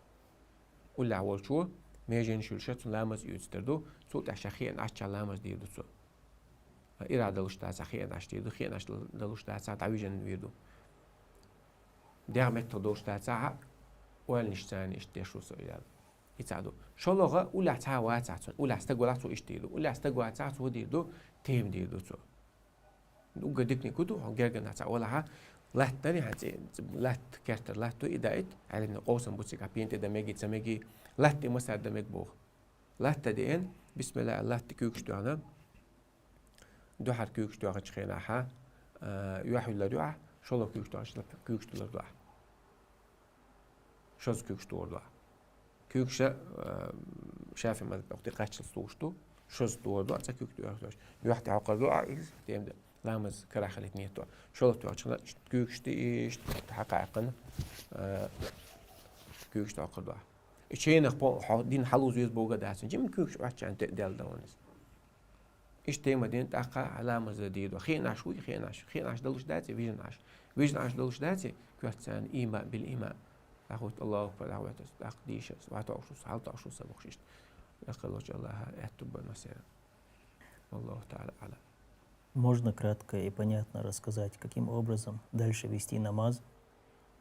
Уллехь волчо, межен шуьлша, цун ламаз оьцар ду, цул тӀаьхьа ша хиъна Ӏачча ламаз дийр ду цо. Ира далуш дацахь, хиъна Ӏаш дийр ду, хиъна Ӏаш далуш дацахь, дӀавижина вийр ду. ДегӀ меттах долуш дацахь, ойланаш царна иштта деш ву со, ял. И ца ду. ШолгӀа уллехь цхьа вацахь цун, уллехь стаг валахь цо иштта дийр ду. Уллехь стаг вацахь цо дийр ду, тема дийр ду цо. Уггар диканиг хӀун ду, хьо герганах цхьа валахьа, латта дарий хьан цӀе, латта, кертара латта ду, и даит, Ӏелимна къовсам бу цигахь, пен тӀе дан меги, ца меги, латта тӀе масар дан мег боху. Латта деана, бисмилла, латта куьйгаш доьгӀна, дуьхьара куьйгаш доьгӀначу хенахьа, а, юьхь юьллар ю ахь, шолгӀа куьйгаш доьгӀначу куьйгаш туьллар ду ахь. Шозза куьйгаш дора ду ахь. Куьйгаша, а, шафи мазхаб тӀе кхаччалц тухуш ду, шозза дора ду, цхьа куьйгаш доьгӀуш. Юьхь тӀе хьокхур ду ахь, иза тема дан. Ламаз карахь хилийта нийят ду ахь. ШолгӀа тоьгӀча хана куьйгаш тӀе иштта хьакхайкхина, а, куьйгаш тӀе хьокхур ду ахь. И ченах по-, хьо дин хьалуза веза бога дац. Жима куьйгаш Ӏоччарна тӀе а даьлла дан ван иза. Иштта тема дина тӀаккха ламаз дийр ду. Хиъна Ӏаш вуй, хиъна Ӏаш. Хиъна Ӏаш далуш дац, вижина Ӏаш. Вижина Ӏаш далуш дац, коьртацарна има бил има. ДӀахӀутту, Аллаху акбар, дӀахӀутту, тӀаккха дийша, ватоӀуш ву, хьалтоӀуш ву ца бохуш иштта. Лекха волча АллахӀа аьтту бан масера. Аллаху таӀала аӀлам. Можно кратко и понятно рассказать, каким образом дальше вести намаз,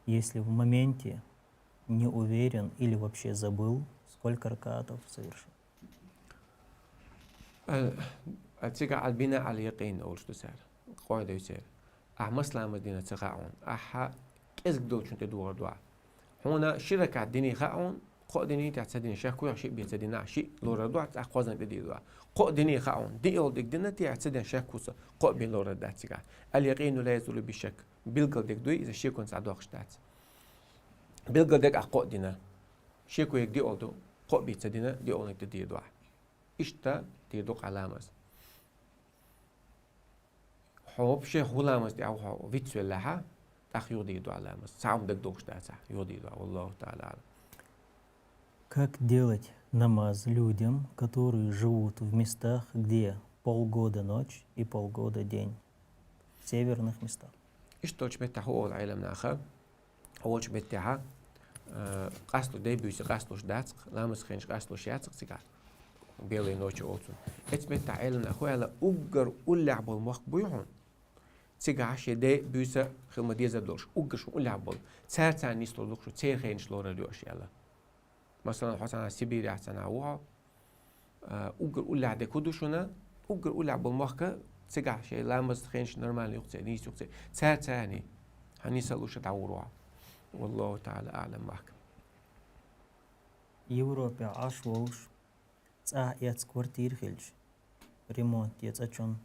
если в моменте не уверен или вообще забыл, сколько ракаатов совершил? Ал-, а цига аль-бина аль-якъин олуш ду цара. Къой дай цара. Ахьа мас ламаз дина ца хаьа хьуна. Ахьа кӀезиг долчун тӀе догӀур ду ахь. Хьуна ши ракаат дини хаьа хьуна, кхо дини тӀе ца дина шек ву, шиъ бен ца дина, шиъ лорар ду ахь, цӀаккха кхозан тӀе дийр ду ахь. Кхо дини хаьа хьуна, диъ йолу диг дина тӀе ца дина шек ву ца, кхо бен лорар дац цигахь. Аль-якъину ла язулу би шак. Билггал диг дуй, иза шеконца дӀадоккхуш дац. Билггал диг ахь кхо дина. Шеко йиг диъ йолу ду, кхо бен ца дина, диъ йолу тӀе дийр ду ахь. Иштта дийр ду къа ламаз. Хьо вообще хӀу ламаз тӀехь ву хьо вицвеллехьа, тӀаккха юха дийр ду ахь ламаз. Цхьа хӀума дагадогӀуш дацахь, юха дийр ду ахь. Валлаху таӀала аӀлам. Как делать намаз людям, которые живут в местах, где полгода ночь и полгода день? В северных местах. Иштта долчу меттехь хӀу олу Ӏелам наха? Хьо волчу меттехьа, а, къасталуш, дай буьйса къасталуш дацахь, ламаз хенаш къасталуш яцахь цигахь, белые ночи олу цунна. Эцу меттехь Ӏелам наха хӀу аьлла, уггар уллехь болу мохк буй хьуна? Цигахь шен дай буьйса хила ма дезар долуш, уггар шун уллехь болу. Цара царна нислур ду-кх шу, церан хенаш лорар ю аша аьлла. Масалан, хьо цхьана Сибирехь цхьана ву хьо, а, уггар уллехь дерг хӀу ду шуна, уггар уллехь болу мохк, цигахь шайн ламаз хенаш нормально ю-кх церан, нийса ю-кх церан. Цара царний, хьан нийса луша дӀагӀур ву хьо. Валлаху таӀала аӀлам, махкам. Европе Ӏаш волуш, цӀахь эцна квартира хилча, ремонт я цӀа чун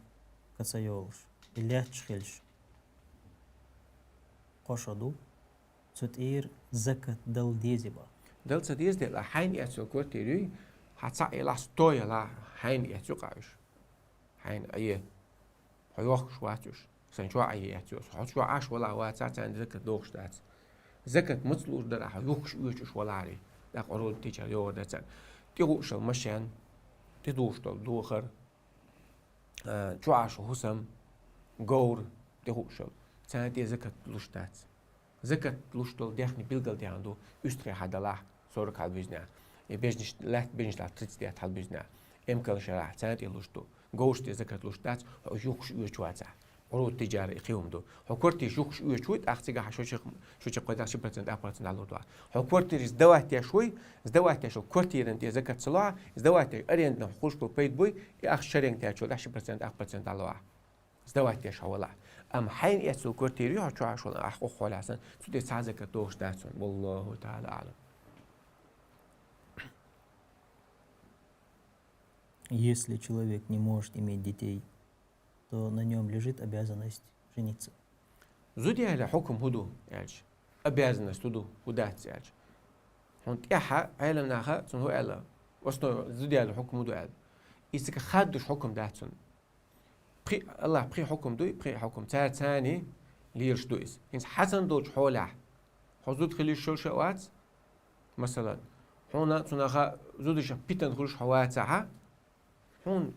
каца йолуш, и лаьтташ хилча, кхо шо ду, цу тӀера закат дала дезий боху? Дала ца деза дела, хьайна эцна йолу квартира юй, хьан цхьаъ ялахь, сто ялахь, хьайна эцна ю-кх уьш. Хьайна Ӏе. Хьо йохкуш вац уьш. Сайн чохь Ӏе яц уьш. Хьо чохь Ӏаш валахь вацахь, царна закат дохуш дац. Закат маца лууш дара, хьо юхкуш оьцуш валахьарий? ТӀаккха оьрда тӀечара йогӀур дац царна. ТӀехуъушалла машен, тӀедухуш долу дохар, а, чохь Ӏаш хӀусам, говр, тӀехуъушалла. Царна тӀе закат луш дац. Закат луш долу дехне билггал дехна ду, уьстагӀий хьадалахь, сорок хьалабуьзна. И бежнаш лаьтта, бежнаш лаьтта тридцать хьалабуьзна. Эмкалан шарахь царна тӀе луш ду. Говш тӀе закат луш дац, хьо юхкуш оьцуш вацахь. Урут тиджара и кхин хӀума ду. Хьо квартираш юхкуш оьцуш вуй, тӀаккха цигахь хьо шо чекх-, шо чекх кхойдахь ши процент, ах процент дӀалур ду. Хьо квартираш сдавать деш вуй, сдавать деш волу квартиран тӀе закат ца лохь, сдавать деш арендана хьо кхуьш болу пайда буй, и ахча шаренга тӀе чу дахь ши процент, ах процент дӀалохь. Сдавать деш хьо валахь. Амма хьайна эццул квартира ю хьо чохь волу, ахь къоххьолехь сан, цу тӀе цхьа закат дохуш дац хьуна. Валлаху таӀала аӀлам. Если человек не может иметь детей, то на нём лежит обязанность жениться. Зуда яьлла хьукам хӀун ду аьлча? Обязанность хӀун ду, хӀун дац аьлча? Хьуна тӀаьхьа Ӏеламнаха цунна хӀун аьлла? Основа зуда яьлла хьукам хӀун ду аьлла. Иза цига хаддуш хьукам дац цунна. Пхи, Аллах пхи хьукам дуй, пхи хьукам. Цара царний лелаш ду иза. ХӀинца хьасан долчу хьолехь, хьо зуда хила йиш йолуш а вац, масалан, хьуна цунаха зудашах питана хуьлуш хьо вацахьа, хьуна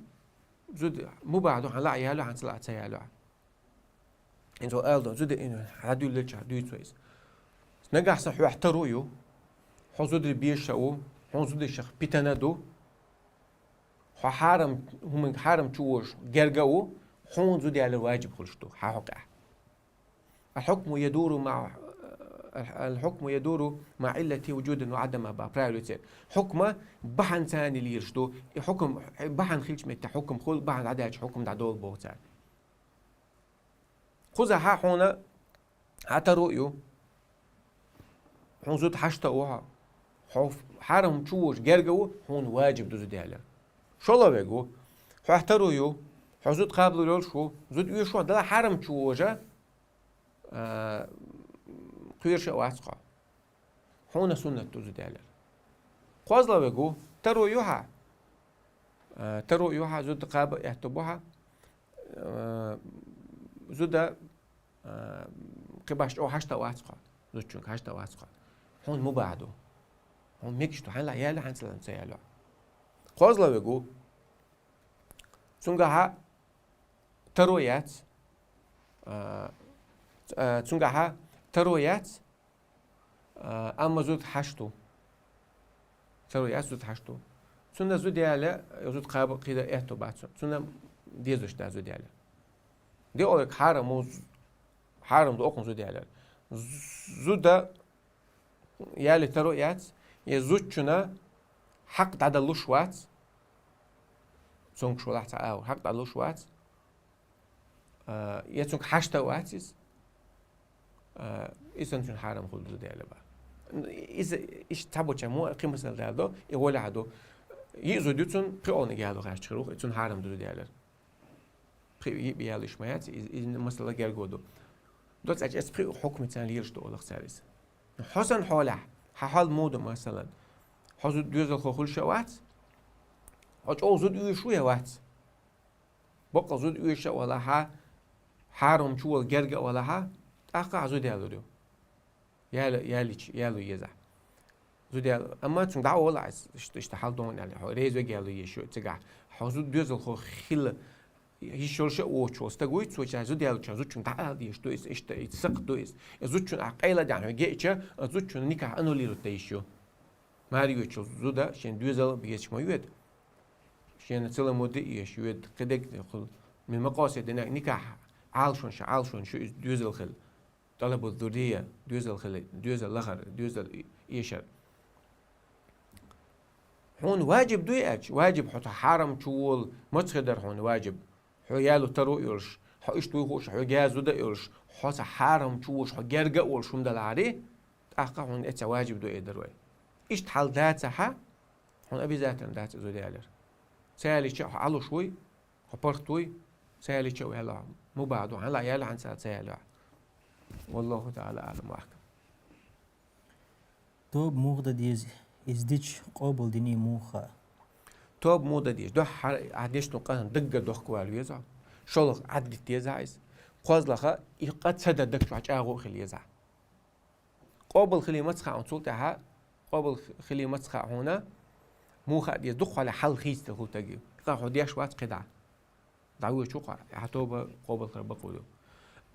зуда мубахь ду, хьан лаъа яло, хьан ца лаъа ца яло. ХӀинца хьо ала ду, зуда хьан дуьллалча дуьйцу иза. Нагахь сан хьоьх таро а ю, хьо зударий беша а ву, хьуна зудашах питана а ду, хьо хьарам, хӀуманга хьарам чу вожуш герга а ву, хьуна зуда ялар ваджиб хуьлуш ду, хьан хьокъехь. الحكم يدور مع الحكم يدور مع علته وجودا وعدما ба правило церан. Хьукма бахьанца лелаш ду. И хьукам, бахьан хилча метта хьукам хуьлу, бахьан дӀадаьлча хьукам дӀадолу боху цара. Кхузахьа хьуна хьан таро а ю. Хьуна зуда хьашта а ву хьо. Хьо хьарам чу вожуш герга а ву, хьуна ваджиб ду зуда ялар. ШолгӀа верг ву. Хьоьх таро а ю. Хьо зуда кхабалур йолуш ву. Зуда оьшуш ву, дала хьарам чу вожа, а, кхоьруш а вац хьо. Хьуна суннат ду зуда ялар. КхозлагӀа верг ву. Таро а ю хьан. А, таро а ю хьан, зуда кхаба а аьтто бу хьан. А, зуда, а, кхин башха чӀогӀа хьашта а вац хьо. Зудчуьнга хьашта а вац хьо. Хьуна мубахь ду. Хьуна мегаш ду. Хьан лаъа яло, хьан ца лаъа ца яло. КхозлагӀа верг ву. Цунгахьа таро яц. А, ц-, а, цунгахьа таро яц. А, амма зуда хьашт ву. Таро яц, зуда хьашт ву. Цунна зуда яла, зуда кхаба кхида аьтто бац. Цунна дезаш да зуда яла. Де олег хьарам ву, хьарам ду окхун зуда яла. Зуда яли таро яц, я зудчуна хьакъ дӀадалуш вац. Цунга шолахь ца агӀор хьакъ дӀалуш вац. А, я цунга хьашта а вац иза. А, иза санна цунна хьарам хуьлу зуда яла ба. Иза, иштта цхьаболча мо кхин масал дала до, и гӀолехьа до. Йиъ зуда ю цунна, кхиолниг яло гӀаьрча хир ву, и цунна хьарам ду зуда ялар. Пхи йиъ яло иш ма яц, из, из масала герго ду. Доцу ача эс пхи хьукмица лелаш ду олах цара иза. Хьо сан хьолехь, хьан хьал муду масалан. Хьо зуда доьзалхо хуьлуш а вац? Хьо чӀогӀа зуда оьшуш ву я вац? Боккъал зуда оьшуш а валахьа, хьарам чу вала герга а валахьа, тӀаккха хьан зуда ялур ю. Яла, ялич, ялу еза. Зуда ял, амма цунга дӀа а вала, аш, ишта, ишта хьал догӀун аьлла, хьо реза вега ялу еш ю цигахь. Хьо зуда доьзалхо хила, йиш йолуш а воцуш волу стаг вуй, цо ча зуда ялуча зудчунга дӀа а ала деш ду иза, ишта, и сакх ду иза. И зудчун а къайла а даьхьна геъча, а зудчун никахь аннулировать дан йиш ю. Маре йоьчул зуда шен доьзал безаш ма йоьду. Шена целомудрие еш йоьду, кхидерг хул. Мин макъосе динаг никахь Ӏалашон ша, Ӏалашон шу иза доьзал хила. ТӀалабу зуррия, доьзал хила, доьзал лахар, доьзал и-, эшар. Хьуна ваджиб дуй аьлча, ваджиб хьо цхьа хьарам чу волу, маца хир дара хьуна ваджиб. Хьо ялу таро а йолуш, хьо иштта вуй хууш, хьо гязу да а йолуш, хьо цхьа хьарам чу волуш, хьо герга а волуш хӀума далахьари, тӀаккха хьуна эца ваджиб ду э дарой. Иштта хьал дацахьа, хьуна обязательно дац иза ялар. Ца ялича хьо Ӏалуш вуй, хьо паргӀат вуй, ца ялича а ваьлла хьо. Мубахь ду, хьан ла яла, хьан ца, ца яла. Валлаху таӀала аӀлам ва ахкам. Тоба муха дан деза, иза дича къобалдиний муха? Тоба муха дан деза? Дуьххьара ахь дешна къа даггара дохка вала веза. ШолгӀа Ӏадгита деза иза. КхозлагӀа и къа ца дан даг чохь чӀагӀо а хила еза. Къобал хили маца хаьа хьуна цул тӀаьхьа, къобал хили маца хаьа хьуна, муха а деза, дукха хьоле хьал хийцадала хӀу таги. Къа хьо деш вац кхидӀа. ДӀавоьдуш ву кхо, ахьа тоба къобал хир бакъо ду.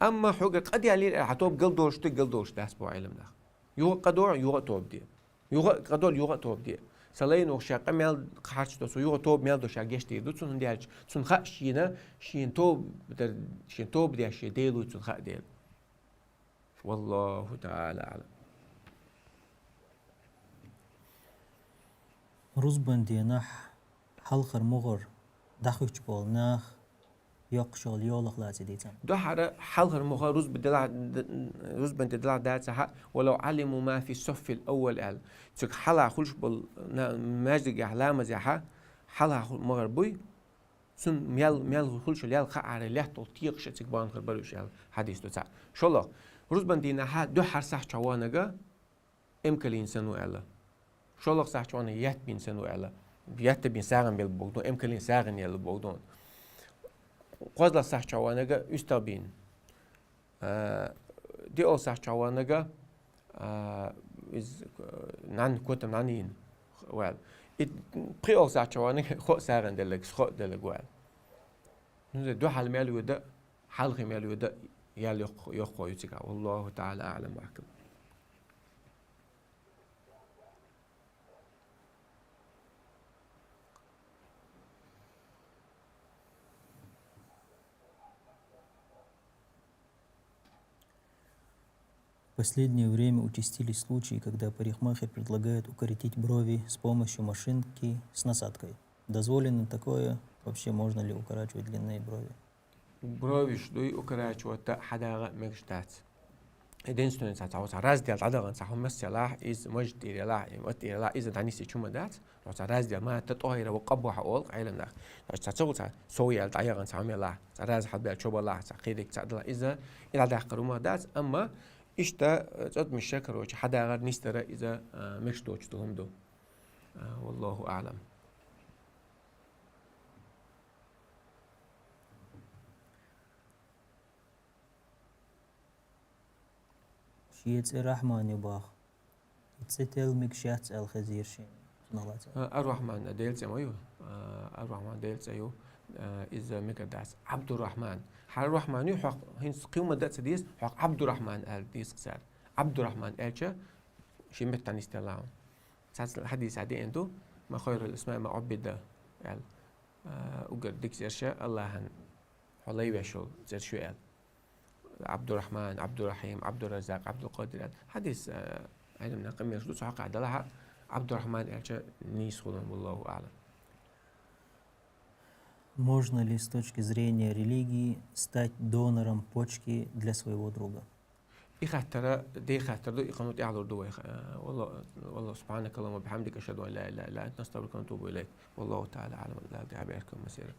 Амма хьогара къа даьллера аьле, хьа тоба гал долаш да, гал долаш дац боху Ӏеламнаха. Юха а къа до, юха а тоба де. Юха а къа до, юха а тоба де. Са лайна ваха ша къа мел харц до, со юха тоба мел до ша гечдийр ду цунна, хӀунда аьлча цунна хаьа шена, шена тоба дар, шена тоба деш шен Дела вуй цунна хаьа дела. Валлаху таӀала аӀлам. Рузбан дийнахьа хьалхара мугӀар дӀахуьттуш болу нах йоккхуш йолу йолах лаций дийцина. Дуьххьара хьалхара мугӀар рузбан делахь, рузбан де делахь дацахьа, «ولو علموا ما في الصف الأول» аьлла. Цига хьалха хуьлуш болу на-, маьждигехь ламазехьа, хьалха ху-, мугӀар буй, цунна мел, мел хуьлуш йолу ял хаьара лаьттал текхаш а цига бахьана хир бара уьш аьлла хьадис ду цхьаъ. ШолгӀа, рузбан дийнахьа дуьххьара сахьт чохь ваханарг эмкалина санна ву аьлла. ШолгӀа сахьт чохь ваханарг етта бийна санна ву аьлла. Етта бийна сагӀина белла боху ду, эмкалина сагӀина елла боху ду. КхозлагӀа сахьт чохь ваханарг уьстагӀ бийна. А, диъолгӀа сахьт чохь ваханарг, а, иза, а, нӀаьна, котам нӀаьна йина ву аьлла. И пхиъолгӀа сахьт чохь ваханарг хо а сагӀина делларг, хо а делларг ву аьлла. Ну, дуьхьал мел йода, хьалхе мел йода, ял йоккха, йоккха ю цигахь. Валлаху таӀала аӀлам ва ахкам. В последнее время участились случаи, когда парикмахер предлагает укоротить брови с помощью машинки с насадкой. Дозволено такое? Вообще можно ли укорачивать длинные брови? Бровиш дуй укорачивать хьадагӀа мегаш дац. И динстойн цхьа, цхьа, цхьа раздел дӀадахана, цхьа хӀума мас ялахь, иза мажа тӀера ялахь, и ма тӀера ялахь, иза дӀанисъе чу ма дац. Цхьа раздел ма та тӀохӀира ва къаббохьа олу Ӏеламнаха. Цхьа, цхьа цу цхьа совъяьлла дӀаяхана цхьа хӀума ялахь, цхьа раза хьалбаьлла чо балахь, цхьа кхидиг цхьа далахь, иза и дӀадаккхар хӀума дац, амма иштта, э, цӀотӀамаш ша, короче, хьадагӀар нисдара иза, а, мегаш доцуш ду хӀума ду. А, валлаху аӀлам. Шен цӀе Рахьман ю боху. И цӀе тел мегаш яц аьлла хезира шена. Цунах лаьцна. А, Ар-Рахьман Делан цӀе ма ю. А, Ар-Рахьман Делан цӀе ю. А, иза мегар дац. Ӏабдуррахьман. Хьан Рахьман ю, хьох хӀинца кхин хӀума дан а ца деза, хьох Ӏабдуррахьман аьлла деза цара. Ӏабдуррахьман аьлча, шен меттан нисделла хьуна. Цхьацца хьадисехь деана ду, «ما خير الأسماء ما عبد» аьлла. А, уггар дика цӀераш АллахӀан хьо лай веш йолу цӀераш ю аьлла. Ӏабдуррахьман, Ӏабдуррахьим, Ӏабдурраззакъ, Ӏабдулкъадир аьлла. Хьадис, а, Ӏеламнаха къамелаш ду, цу хьокъехь делахь а, Ӏабдуррахьман аьлча нийса хуьлу, валлаху аӀлам. Можно ли с точки зрения религии стать донором почки для своего друга? И хаттара, дей хаттар ду, и къанот тӀехь лур ду вай. Э, валла-, валла, субхьанакаллахумма ва бихьамдика, ашхаду ан ла иляха илля анта, настагъфирука ва натубу илайк. Валлаху таӀала аӀлам, Дала дехьа бехкам масера.